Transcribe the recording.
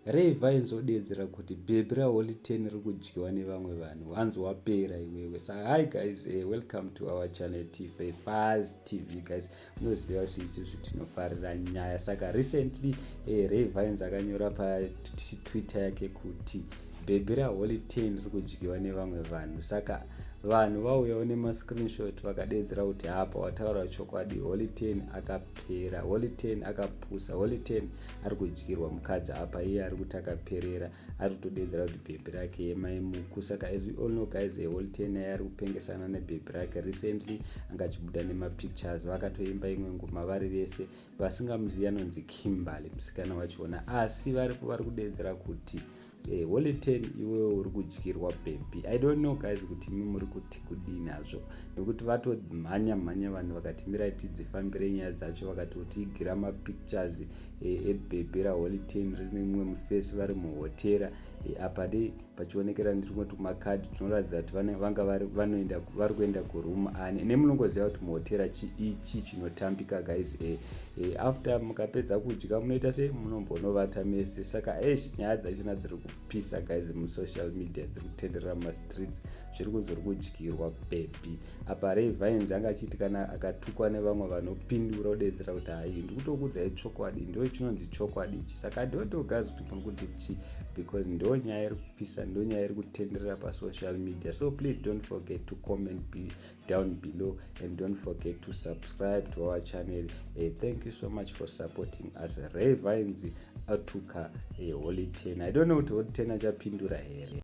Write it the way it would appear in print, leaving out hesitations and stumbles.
Ray Vines odeedzera kuti bhebhi raHoly Ten riri kudyiwa nevamwe vanhu, hanzi wapera iwewe. Saka hi guys, welcome to our channel TV Faz TV. Guys, unoziva kuti isusu tinofarira nyaya. Saka recently Ray Vines akanyora paTwitter yake kuti bhebhi raHoly Ten riri kudyiwa nevamwe vanhu. Saka vanhu vauyawo nemascreenshot vakadeedzera kuti hapa wataura chokwadi, Holy Ten akapera, Holy Ten akapusa, Holy Ten ari kudyirwa mukadzi apa iye ari kuti akaperera, ari kutodeedzera kuti bhebhi rake yemaimuku. Saka as we all know guys, Holy Ten aye ari kupengesana nebhebhi rake. Recently anga achibuda nemapictures, vakatoimba imwe ngoma vari vese. Vasingamuzivi, anonzi Kimberly musikana wachona. Asi varipo vari kudeedzera kuti Holy Ten, iwewe uri kudyirwa bhebhi. I don't know guys kuti imi muri kuti kudini hazvo, nekuti vatomhanya mhanya vanhu vakati mirai tidzifambire nyaya dzacho. Vakatotiigira mapictures ebhebhi raHoly Ten rine mumwe mufesi vari muhotera. Apa dei pachionekera netumwe tumakadhi tunoratidza kuti vanga vari kuenda kuroom ane nemunongoziva kuti muhotera chii chinotambika guys. After mukapedza kudya munoita sei? Munombonovata mese. Saka esh, nyaya dzachona dziri kupisa guys musocial media, dziri kutenderera mumastreets. Zviri kunzi uri kudyirwa bhebhi. Apa Ray Vines anga achiti kana akatukwa nevamwe vanopindura, kudedzera kuti hai, ndikutokudzai chokwadi, ndo chinonzi chokwadi ichi. Saka ndoto guys kuti muri kuti chi, because ndo nyaya iri kupisa, ndo nyaya iri kutenderera pasocial media. So please don't forget to comment down below and don't forget to subscribe to our channel. Thank you so much for supporting us. Ray Vines atuka Holy Ten. I don't know kuti Holy Ten achapindura here.